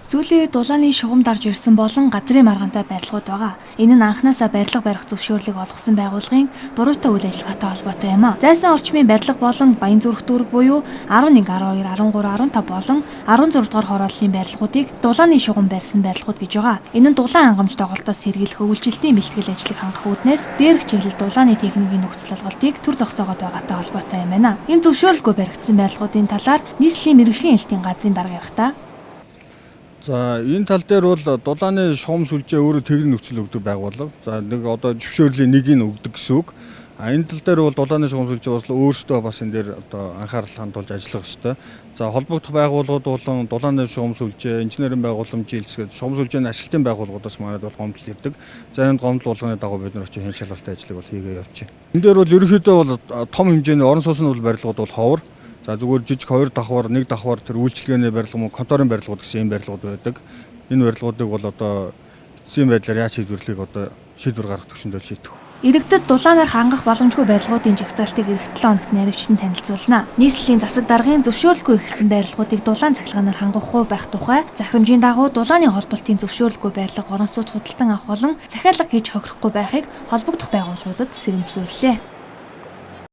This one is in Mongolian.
Сүүлийн үед дулааны шугам дарж ирсэн болон газрын маргаантай барилгууд байгаа. Энэ нь анханасаа барилга барих зөвшөөрлийг олгосон байгууллагын буруутай үйл ажиллагаатай холбоотой юм а. Зайсан орчмын барилга болон Баянзүрх дүүрэг буюу 11, 12, 13, 15 болон 16 дугаар хорооллын барилгуудыг дулааны шугам барьсан барилгууд гэж байгаа. Энэ нь дулаан хангамж доголдоос сэргийлэх өвөлжилтийн бэлтгэл ажлыг хангах үүднээс дээрх чиглэл дулааны техникийн нөхцөл олголтыг төр зогсоогоод байгаатай холбоотой юм байна. Энэ зөвшөөрлгүй баригдсан барилгуудын талаар нийслэлийн мэргэжлийн элтийн газрын дарга ярихдаа. За энэ тал дээр бол дулааны шугам сүлжээ өөрөө техник нөхцөл өгдөг байгууллага. За нэг одоо зөвшөөрлийн нэгийг өгдөг гэсэн үг. А энэ тал дээр бол дулааны шугам сүлжээ бас өөрсдөө бас энэ дээр одоо анхаарал хандуулж ажиллах ёстой. За холбогдох байгууллагууд болон дулааны шугам сүлжээ, инженерийн байгууламж үйлчлэгээд шугам сүлжээний ажилтны байгууллагуудаас манайд бол гомдол ирдэг. За энэ гомдол болгоны дагуу бид нар очиж хян шалгалтын ажлыг бол хийгээ явж байна. Энэ дээр бол ерөнхийдөө бол том хэмжээний орон сууцны бол барилгууд бол ховор. За зүгээр жижиг 2 давхар, 1 давхар тэр үйлчилгээний барилга мөн конторын барилгууд гэсэн ийм барилгууд байдаг. Энэ барилгуудыг бол одоо эцсийн байдлаар яаж шийдвэрлэхийг одоо шийдвэр гаргах түвшинд бол шийдэх. Иргэдэд дулаанаар хангах боломжгүй барилгуудын жагсаалтыг ирэх 7 хоногт наривчдан танилцуулна. Нийслэлийн засаг даргын зөвшөөрлгүй ихсэн барилгуудыг дулаан цахилгаанаар хангах уу байх тухай захирамжийн дагуу дулааны холболтын зөвшөөрлгүй барилга орон сууц худалдан авах болон захиалга хийж хохирохгүй байхыг холбогдох байгууллагуудад сэрэмжлүүллээ.